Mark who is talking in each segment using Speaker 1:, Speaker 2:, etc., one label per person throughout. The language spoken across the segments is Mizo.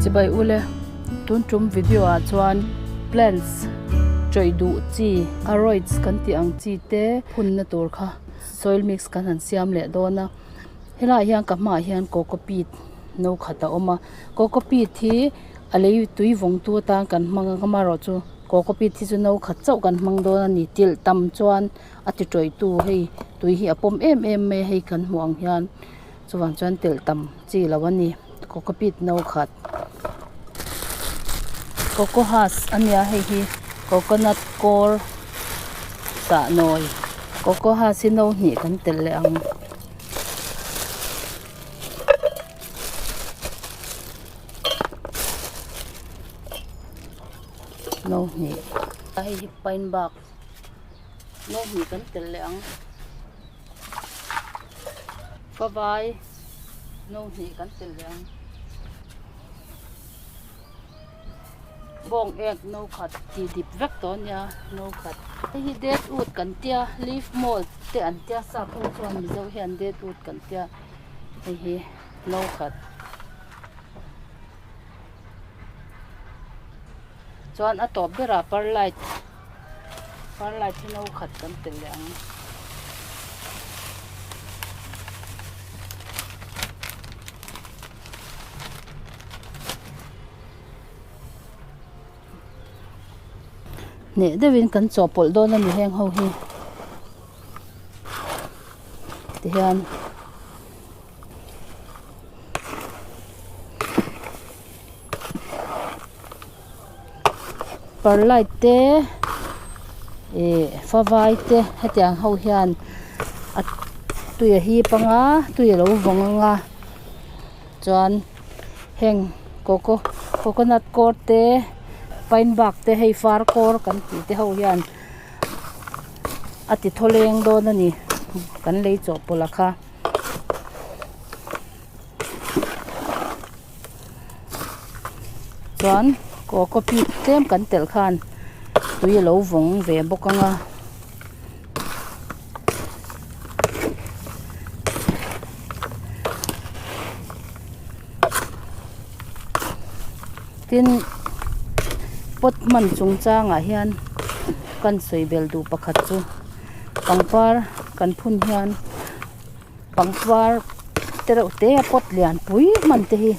Speaker 1: Chibai ule, tun tum video ah chuan plants tawih duh chi aroids kan tih ang chi te phunna tur kha soil mix kan han siam leh dawn a helaiah hian ka hmaah hian coco peat no khat a awm a coco peat hi a lei tui vawng tu atan kan hmang a amaherawhchu coco peat hi chu no khat chauh kan hmang dawn a ni tilh tam chuan a ti tawih tu hei tui hi a pawm em em mai a hei kan hmuh ang hian. Chuvang chuan telh tam chi lo a ni coco peat no khat coco husk a nia hei hi coconut core tah nawi coco husk hi no hnih kan telh leh ang. No hnih hei hi pine bark no hnih kan telh leh ang. Favai no hnih kan telh leh ang. Bawng ek no khat tih dip vek tawh a nia no khat. Hei hi dead wood kan tia leaf mold te an tia sap ho chuan mizo hian dead wood kan tia hei hi no khat. Chuan a tawp berah perlite perlite hi no khat kan telh leh ang. Hneh deuhin kan chawhpawlh dawn a ni heng ho hi tihian. Perlite te ih favai te hetiang ho hian a tui a hip anga tui alo vawng anga chuan heng coco coconut kawr te pine bark te hei far kawr kan tih te ho hian a ti thawleng dawn a ni kan lei chawhpawlh a kha. Chuan coco peat tlem kan telh khan tui a lo vawng ve bawk ang a. Tin pot hman chungchangah hian kan sawi bel duh pakhat chu pangpar kan phun hian. Pangpar te reuh te a pot lian pui hman te hi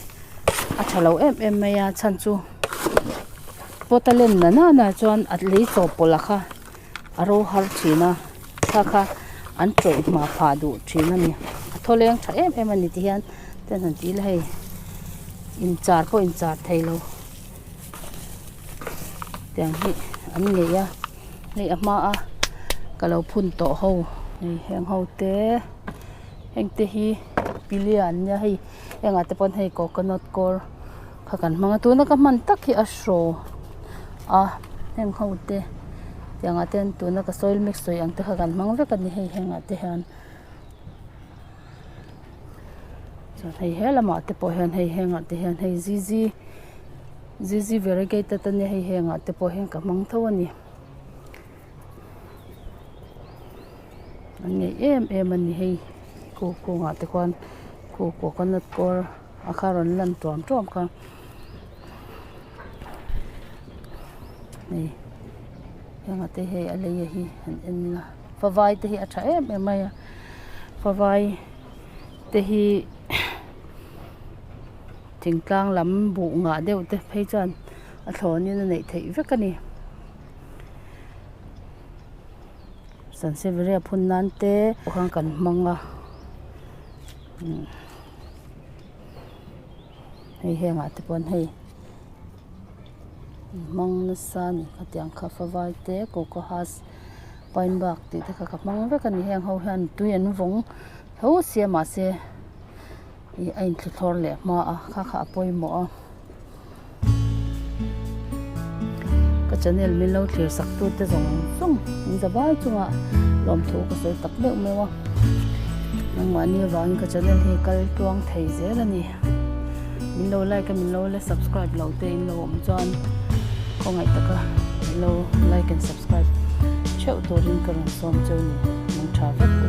Speaker 1: a tha lo em em mai a chhan chu pot a len na nana chuan a lei chawp pawlh a kha a ro har thin a kha kha an tawih hma phah duh thin a ni a thaw leng tha em em a ni ti hian ten han ti ila hei inchar pawh inchar thei lo tiang hi an nei a. Hei a hma a ka lo phun tawh ho hei heng ho te heng te hi pili an nia hei hengah te pawn hei coconut kawr kha kan hmang a tuna ka hman tak hi a hraw a heng ho te tiang ah te hian tuna ka soil mix sawi ang te kha kan hmang vek a ni hei hengah te hian chuan hei he lamah te pawh hian hei hengah te hian hei zizi. Zizi variegated a nia hei hengah te pawh hian ka hmang tho a ni an ngeih em em a ni hei khu kungah te khuan khu coconut kawr a kha rawn lan tuam tuam kha hei hengah te hei a lei a hi han en ila favai te hi a tha em em mai a favai te hi. Thingtlang lam buh ngah deuh te phei chuan a thlawnin a neih theih vek a ni. Sansevieria phun nan te khan kan hmang a hei hengah te pawn hei hmang nasa a ni khatiang kha favai te coco husk pine bark tih te kha ka hmang vek a ni heng ho hian tui an vawng tho sia mahse. Ih a inthluthlawr leh hma a kha kha a pawimawh a ka channel min lo thlir sak tu te zawng zawng in za vai chungah lawmthu ka sawi tak meuh meuh a nangmahni avangin ka channel hi kal tluang thei zel a ni min lo like a min lo la subscribe loh te in lo awm chuan khawngaih taka min lo like and subscribe theuh turin ka rawn sawm cheu ni mangtha vek.